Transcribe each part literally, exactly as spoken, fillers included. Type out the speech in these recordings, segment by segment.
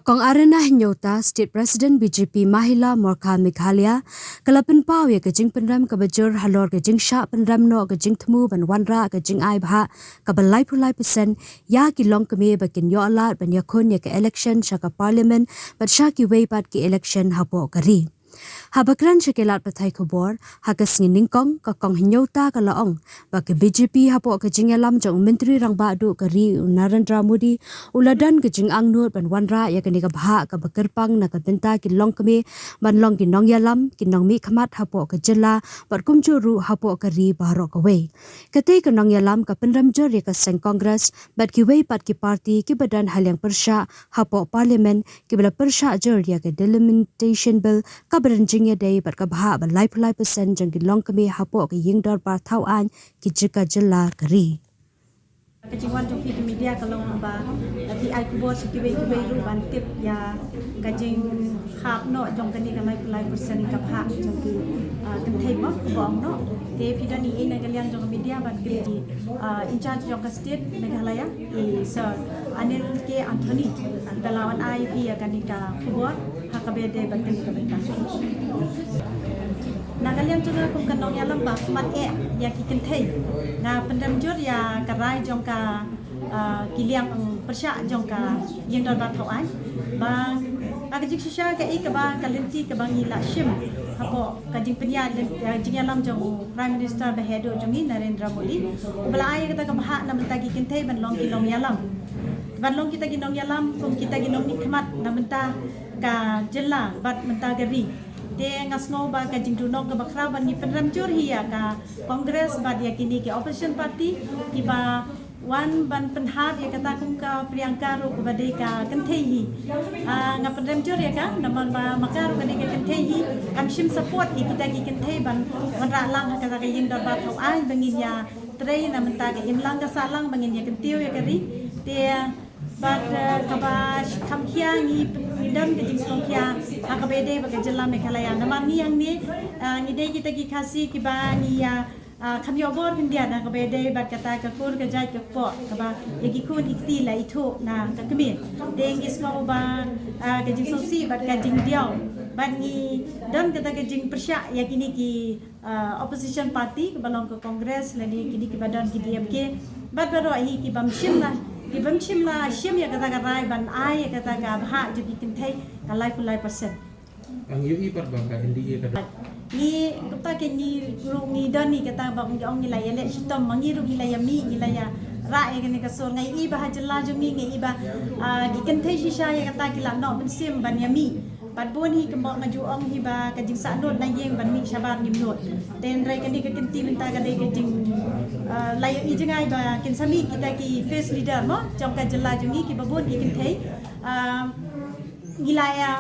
Kong Arena Hynñiewta, State President B J P Mahila Morcha Meghalaya, ka la pynpaw ïa ka jingpynrem kaba jur halor ka jingshah pynrem noh ka jingthmu ban wanrah ka jingai bhah kaba laiphew lai percent ïa ki longkmie ba kin ïoh lad ban ïakhun ïa ka election sha ka Parliament bad sha kiwei pat ki election hapoh ka ri. Haba kren sha ki lad pathai khubor ha ka sngi nyngkong, ka Kong Hynñiewta ka la ong ba ka B J P hapoh ka jingïalam jong u Myntri Rangbah Duh ka ri u Narendra Modi u la don ka jingangnud ban wanrah ïa kane ka bhah kaba kyrpang na ka bynta ki longkmie ban long ki nongïalam, ki nongmihkhmat hapoh ka jylla bad kumjuh ruh hapoh ka ri baroh kawei. Katei ka nongïalam ka pynrem jur ïa ka seng Congress bad kiwei pat ki party kiba don ha liang pyrshah hapoh Parliament kiba la pyrshah jur ïa ka Delimitation Bill kaba don jingïadei bad ka bhah ba laiphew lai percent jong ki longkmie hapoh ka ïing dorbar thaw aiñ ki jaka jylla ka ri. Ka jingwan jong phi ki media ka long ba phi ai khubor sha kiwei kiwei ruh ban tip ïa ka jinghap noh jong kane ka laiphew lai percent ka bhah jong ki, ah, kynthei mo kaba ong noh. Te phi don i ei na ka liang jong ka media ban kren, ah, in charge jong ka state Meghalaya, i Sir Anil K Anthony, ba la wan ai phi ïa kane ka khubor ha kaba ïadei bad kane ka bynta. Na ka liang jong nga kum ka nongïalam ba khmat eh ïa ki kynthei, nga pynrem jur ïa ka rai jong ka, ah, ki liang pyrshah jong ka ïing dorbar thaw aiñ ba, ah, ka jingshisha kaei kaba ka lynti kaba ngi la shim hapoh ka jingpynïaid, ah, jingïalam jong u Prime Minister ba haduh jong ngi Narendra Modi, uba la ai kata ka bhah na bynta ki kynthei ban long ki nongïalam, ban long kita ki nongïalam kum kita ki nongmihkhmat na bynta ka jylla bad mynta ka ri. Te nga sngew ba ka jingduhnong kaba khraw ban ngi pynrem jur hi ïa ka Congress bad ïa kine ki opposition party kiba wan ban pynhap ïa kata kum ka Priyanka ruh kaba dei ka kynthei hi. Ah, nga pynrem jur ïa ka namar ba ma ka ruh ka dei ka kynthei hi, kam shym support ïa kita ki kynthei ban wanrah lang ha kata ka ïing dorbar thaw aiñ ba ngin ïa trei na bynta ka imlang ka sahlang ba ngin ïa kyntiew ïa ka ri. Te bad, eh, kaba kham khia ngi, ngi don ka jingsngewkhia ha kaba ïadei bad ka jylla Meghalaya. Namar ngi hangne, ah, ngi dei kita ki Khasi kiba ngi ïa, ah, kham ïoh bor khyndiat ha kaba ïadei bad kata ka kur ka jait ka kpoh kaba ïa ki khun ki kti la ithuh na ka kmie. Te ngi sngew ba, ah, ka jingsngewsih bad ka jingdiaw bad ngi don kata ka jingpyrshah ïa kine ki, ah, opposition party kaba long ka Congress lane kine kiba don ki D M K bad baroh hi kibym shym la, kibym shym la shim ïa kata ka rai ban ai ïa kata ka bhah jong ki kynthei ka laiphew lai percent. Ang ïohi pat ba ka N D A ka don. Ngi kata ke ngi ruh ngi don hi kata ba ngi ong ngi la ïaleh shitom ma ngi ruh ngi la ïamih ngi la ïarah ïa kane ka sur. Nga ïohi ba ha jylla jong ngi nga ïohi ba, ah, ki kynthei shisha ïa kata ki la noh mynsiem ban ïamih. Bad bun hi kumba nga ju ong hi ba ka jingsahnud na ïing ban mih shabar ngim nud. Te hynrei kane ka kynti mynta ka dei ka jing, ah, la ïohi jngai ba kin sa mih kita ki first leader mo jong ka jylla jong ngi kiba bun ki kynthei. Ah, ngi la ïa,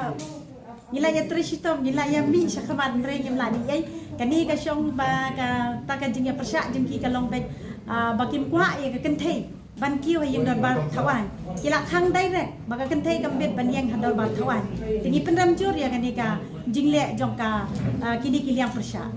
ngi la ïatrei shitom, ngi la ïamih shakhmat hynrei ngim lah ïa ei. Kane ka shong ba kata ka jingïapyrshah jong ki ka long beit, ah, ba kim kwah ïa ka kynthei ban kiew ha ïing dorbar thaw aiñ. Ki la khang direct ba ka kynthei kam bit ban ïeng ha dorbar thaw aiñ. Te ngi pynrem jur ïa kane ka jingleh jong ka, ah, kine ki liang pyrshah.